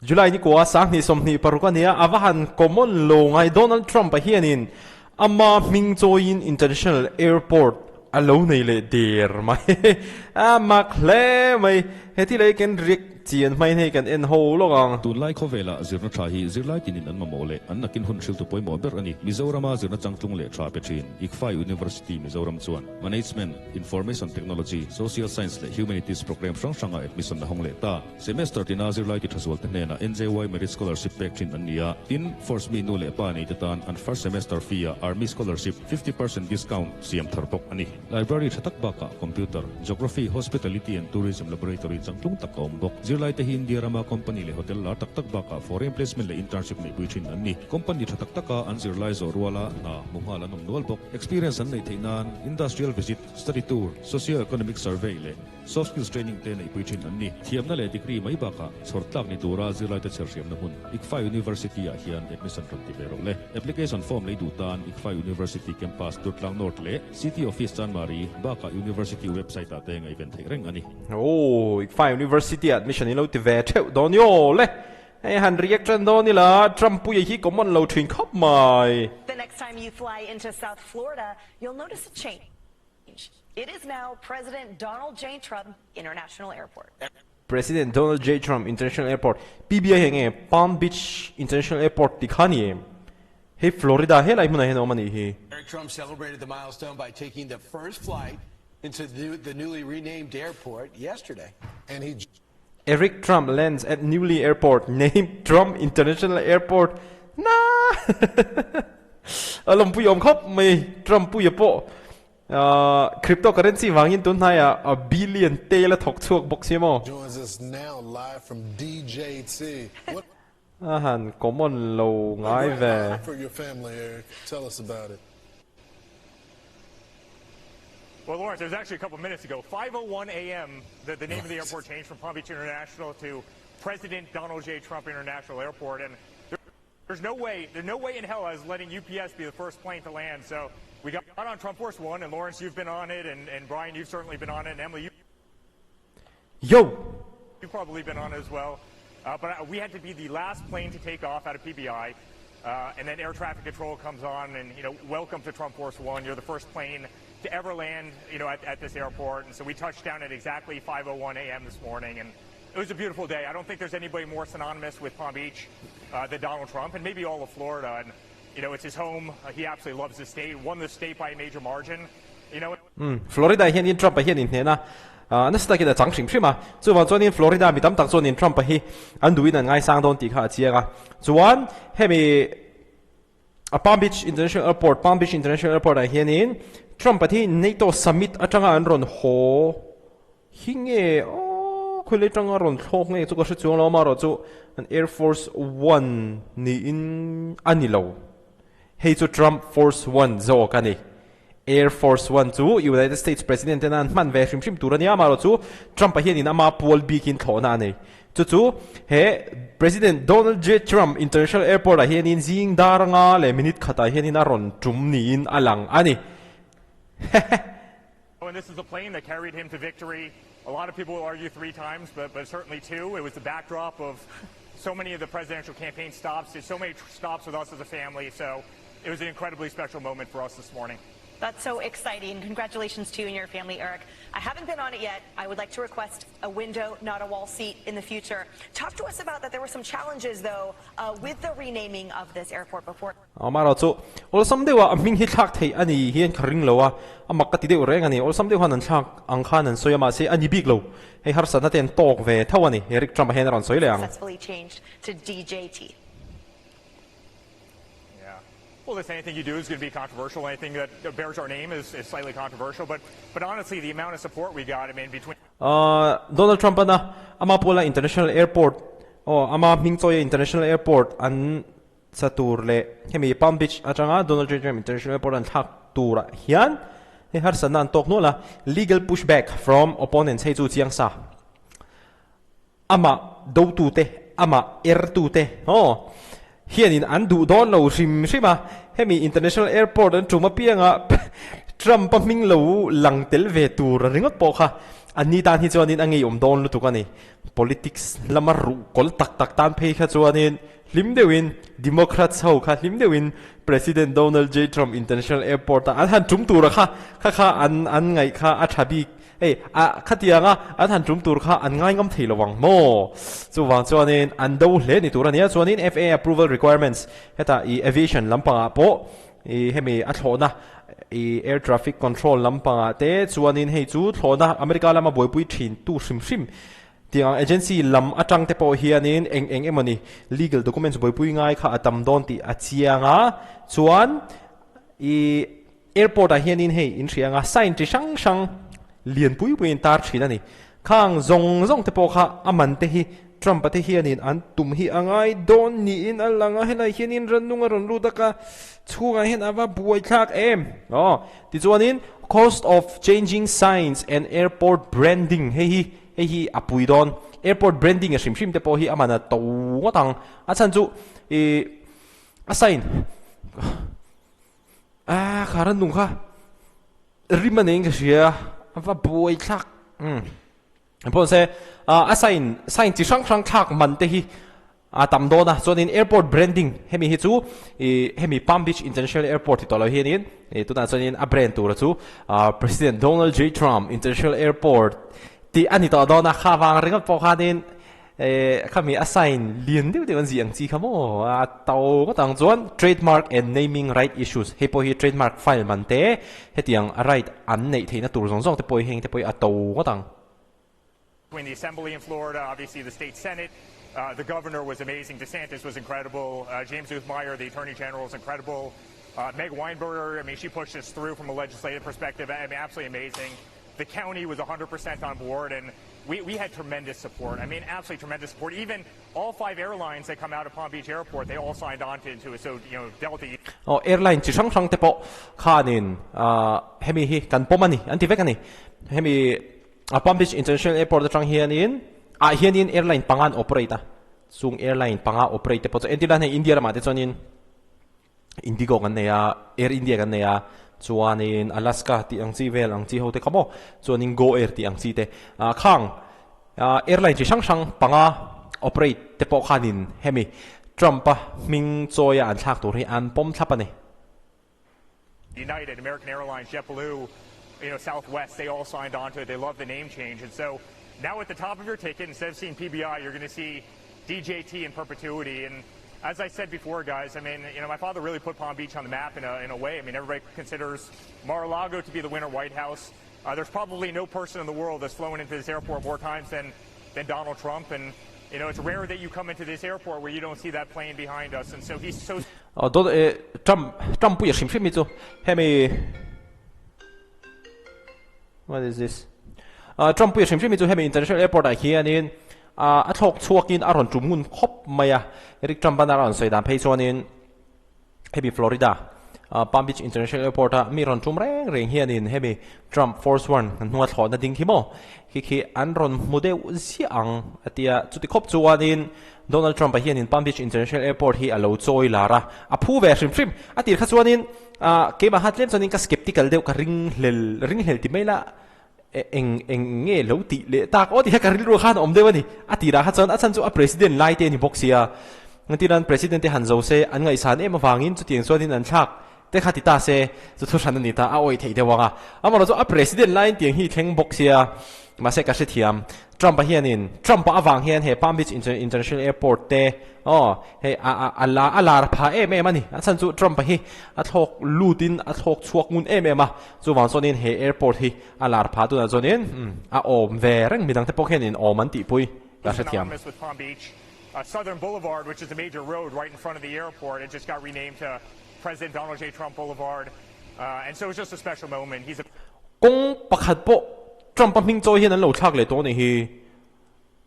July ni kua 2026 a nia, a va han common lo ngai Donald Trump-a hianin ama hming chawiin International Airport a lo nei leh der mai. A mak hle mai. Heti leh kan riak chian hmain hei kan en ho lawk ang. Tunlai khawvelah zirna tha hi zirlai tinin an mamawh leh an nakin hun hriltu pawimawh ber a ni. Mizorama zirna changtlung leh tha pe thin ICFAI University Mizoram chuan Management, Information Technology, Social Science leh Humanities programme hrang hranga admission a hawng leh ta. Semester tina zirlai ti tha zualte hnenah NJY Merit Scholarship pek thin an ni a, tin, Force mi nu leh pa neite tan an first semester fee-ah Army Scholarship 50% discount siam thar bawk a ni. Library tha tak bakah Computer, Geography, Hospitality and Tourism Laboratory changtlung tak a awm bawk. Zirlaite hi India rama company leh hotel lar tak tak bakah foreign placement leh internship neihpui thin an ni. Company tha tak taka an zirlai zawh ruala hna hmu nghal an awm nual bawk. Experience an neih theih nan Industrial Visit, Study Tour, Socio-Economic Survey leh Soft skills training te neihpui thin an ni. Thiamna leh degree mai bakah chhawr tlak ni tura zirlaite chherhriamna hmun ICFAI University ah hian admission rawn ti ve rawh le. Application form lei duh tan ICFAI University Campus Durtlang North leh City Office Chanmari bakah University website ah te ngaihven theih reng a ni. Aw, ICFAI University ah admission in lo ti ve theuh dawn i aw le. Hei han react tan dawn ila Trump puia hi common lo thin khawp mai. The next time you fly into South Florida, you'll notice a change. It is now President Donald J. Trump International Airport. President Donald J. Trump International Airport, PBI hi enge Palm Beach International Airport ti kha ni em? Hei Florida helai hmunah hian a awm a nih hi. Eric Trump celebrated the milestone by taking the first flight into the newly renamed airport yesterday. And he Eric Trump lands at newly airport named Trump International Airport. Na! A lawmpui awm khawp mai Trump puia pawh cryptocurrency vangin tun hnaiah a billion te la thawk chhuak bawk si maw? Joins us now live from DJT. What A han common lo ngai ve. for your family, Eric. Tell us about it. Well, Lawrence, it was actually a couple minutes ago, 5:01 a.m., the, the name of the airport changed from Palm Beach International to President Donald J. Trump International Airport. And there, there's no way, there's no way in hell I was letting UPS be the first plane to land. So we got on Trump Force One, and Lawrence, you've been on it, and, and Brian, you've certainly been on it, and Emily, you, Yo! you've probably been on it as well. Uh, but we had to be the last plane to take off out of PBI. Uh, and then air traffic control comes on and, you know, welcome to Trump Force One. You're the first plane to ever land, you know, at, at this airport. And so we touched down at exactly 5.01 a.m. this morning. And it was a beautiful day. I don't think there's anybody more synonymous with Palm Beach uh, than Donald Trump and maybe all of Florida. And, you know, it's his home. Uh, he absolutely loves the state, won the state by a major margin. You know, Florida hianin Trump-a hian inhnen a, nasa takin a chang hrim hrim a. Chuvang chuanin Florida mi tam tak chuanin Trump-a hi an duhin an ngaisang dawn tih kha a chiang a. Chuan hemi Palm Beach International Airport, Palm Beach International Airport ah hianin Trump-a hi NATO summit atanga an rawn haw hi nge aw khawilai atanga rawn thlawk nge chu ka hre chuang lo amaherawhchu an Air Force One niin a ni lo. Hei chu Trump Force One zawk a ni. Air Force One chu United States President tena an hman ve hrim hrim tur a nia, amaherawh chu Trump-a hianin ama pual bikin thlawhna a nei. Chu chu he President Donald J. Trump International Airport-ah hianin zing dar anga leh minute khatah hianin a rawn tum niin a lang a ni. Hehe. And this is a plane that carried him to victory. A lot of people will argue three times, but, but certainly two. It was the backdrop of so many of the presidential campaign stops, did so many stops with us as a family. So it was an incredibly special moment for us this morning. That's so exciting. Congratulations to you and your family, Eric. I haven't been on it yet. I would like to request a window, not a wall seat in the future. Talk to us about that. There were some challenges, though, uh, with the renaming of this airport before. Amaherawhchu, awlsam deuha a hming hi thlak theih a ni hian ka ring lo a, a mak ka ti deuh reng a ni. Awlsam deuh han an thlak ang khan an sawi a, mahse a ni bik lo. Hei harsatna te an tawk ve tho a ni, Eric Trump-a hian a rawn sawi leh ang. Successfully changed to DJT. Yeah. Well, listen, anything you do is going to be controversial. Anything that bears our name is, is slightly controversial. But, but honestly, the amount of support we got, I mean, between Donald Trump ana ama pawla International Airport aw ama hming chawia International Airport an sa tur leh hemi Palm Beach atanga Donald J Trump International Airport an thlak turah hian hei harsatna an tawk nual a, legal pushback from opponents hei chu chiang sa. Amah dotute, amah ertute aw hianin an duh dawn lo hrim hrim a, hemi International Airport an tum apianga. Trump-a hming lo lang tel ve tur ringawt pawh kha anni tan hi chuanin a ngeiawm dawn lutuk a ni. Politics lama ruh kawl tak tak tan phei kha chuanin hlim deuhin Democrats ho kha hlim deuhin President Donald J. Trump International Airport-a an han tum tura kha kha kha an an ngaih kha a tha bik. Hei a khatianga an han tum tur kha an ngai ngam thei lo ang maw? Chuvang chuanin an do hle ni tur a nia. Chuanin FAA approval requirements hetah i aviation lampangah pawh i hemi a thlawhna i air traffic control lampangah te chuanin hei chu thlawhna America lama buaipui thin tu hrim hrim tiang ang agency lam atang te pawh hianin eng eng emawni legal documents buaipui ngai kha a tam dawn tih a chiang a. Chuan i Airport ah hianin hei in hria anga sign chi hrang hrang lian pui pui in tar thin a ni. Khang zawng zawng te pawh kha a man te hi Trump a te hianin an tum hi a ngai dawn niin a lang a, helai hianin rannung a rawn lut a ka chhungah hian a va buai thlak em. Aw, tichuanin cost of changing signs and airport branding hei hi hei hi a pui dawn. Airport branding a hrim hrim te pawh hi a man a to ngawt ang. A chhan chu ih a sign. Ah kha ran nung kha rim a nei in ka hria a va buai thlak umm pawh se a sign sign chi hrang hrang thlak man te hi a tam dawn a chuanin airport branding hemi hi chu ih hemi Palm Beach International Airport ti tawh lo hianin ih tunah chuanin a brand tura chu ah President Donald J Trump International Airport tih a ni tawh dawn a kha vang ringawt pawh khanin Eh, khami a sign lian deuh deuh an zih ang chi kha maw? A to ngawt ang chuan trademark and naming right issues, hei pawh hi trademark file man te, hetiang a right an neih theihna tur zawng zawng te pawh hi heng te pawh hi a to ngawt ang. Between the assembly in Florida, obviously the state senate, the governor was amazing, DeSantis was incredible, James Uthmeier, the attorney general is incredible, Meg Weinberger, I mean she pushed this through from a legislative perspective, I mean absolutely amazing. The county was 100% on board and we, we had tremendous support. I mean, absolutely tremendous support. Even all five airlines that come out of Palm Beach Airport, they all signed on to into it. So, you know, Delta. Oh, airline chi hrang hrang te pawh khanin hemi hi kan pawm ani an ti vek ani. Hemi Palm Beach International Airport atang hianin ah hianin airline panga an operate a. Chung airline panga operate te pawh chu entirna hei India ramah te chuanin Indigo kan nei a, Air India kan nei a, chuanin Alaska tih ang chi vel ang chi ho te kha maw, chuanin Go Air tih ang chi te. Ah khang ah airline chi hrang hrang panga operate te pawh khanin hemi Trump-a hming chawia an thlak tur hi an pawm thlap a ni. United, American Airlines, JetBlue, you know, Southwest, they all signed on to it. They love the name change. And so now at the top of your ticket, instead of seeing PBI, you're going to see DJT in perpetuity. And as I said before, guys, I mean, you know, my father really put Palm Beach on the map in a, in a way. I mean, everybody considers Mar-a-Lago to be the winter White House. Uh, there's probably no person in the world that's flown into this airport more times than, than Donald Trump. And, you know, it's rare that you come into this airport where you don't see that plane behind us. And so he's so... Oh, do, eh, Trump, Trump puia hrim hrim hi chu hemi What is this? Uh, Trump puia hrim hrim hi chu hemi international airport ah hianin A thlawk chhuakin a rawn tum ngun khawp mai a, Eric Trump-a'n a rawn sawi dan phei chuanin hemi Florida, Palm Beach International Airport-a mi rawn tum reng reng hianin hemi Trump Force One an hnunga thlawhna ding khi maw khi khi an rawn hmu deuh ziah ang a ti a. Chuti khawp chuanin Donald Trump-a hianin Palm Beach International Airport hi a lo chawi lar a, a phu ve hrim hrim. A tir kha chuanin keimah kha tlem chuanin ka skeptical deuh ka ringhlel ringhlel ti mai la. Eng eng nge lo tih leh tak aw tih kha ka rilru khan a awm deuh a ni. A tirah kha chuan a chhan chu a president lai te a ni bawk sia. Engtinan president te han zo se an ngaihsan em avangin chutiang chuanin an thlak te kha ti ta se chu thu hran a ni ta a awih theih deuh ang a. Amaherawhchu chu a president laiin tiang hi thleng bawk sia. Mahse ka hrethiam. Trump-a hianin Trump-a avang hian he Palm Beach International Airport te aw hei a a a la a lar phah em em a ni. A chhan chu Trump-a hi a thlawk lutin a thlawk chhuak ngun em em a. Chuvang chuanin he airport hi a lar phah tunah chuanin a awm ve reng midangte pawh khianin awm an tihpui ka hrethiam. Southern Boulevard, which is a major road right in front of the airport, it just got renamed to President Donald J. Trump Boulevard, and so it's just a special moment. He's a. Kawng pakhat pawh Trump-a hming chawi hian an lo thlak leh tawh a nih hi.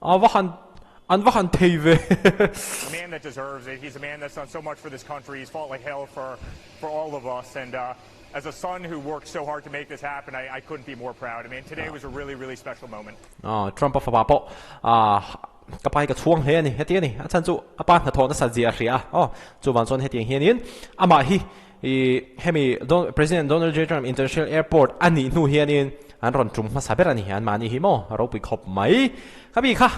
A va han an va han thei ve. A man that deserves it. He's a man that's done so much for this country. He's fought like hell for for all of us and as a son who worked so hard to make this happen, I I couldn't be more proud. I mean, today was a really, really special moment. Aw, Trump-a fapa pawh ah ka pa hi ka chhuang hle a ni, heti a ni. A chhan chu a pa hnathawh nasa zia a hria a, aw chuvang chuan hetiang hianin amah hi. I hemi President Donald J Trump International Airport a nih hnu hianin an rawn tum hmasa ber a ni. Anmahni hi maw a ropui khawp mai. Khami kha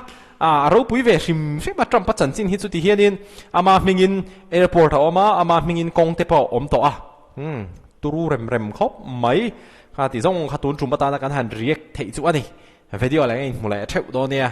a ropui ve hrim hrim a Trump a chanchin hi chuti hianin ama hmingin airport a awm a, ama hmingin kawng te pawh a awm tawh a. Umm turu rem rem khawp mai. Kha ti zawng kha tun tum atana kan han react theih chu a ni. Video leh a inhmu leh theuh dawn nia.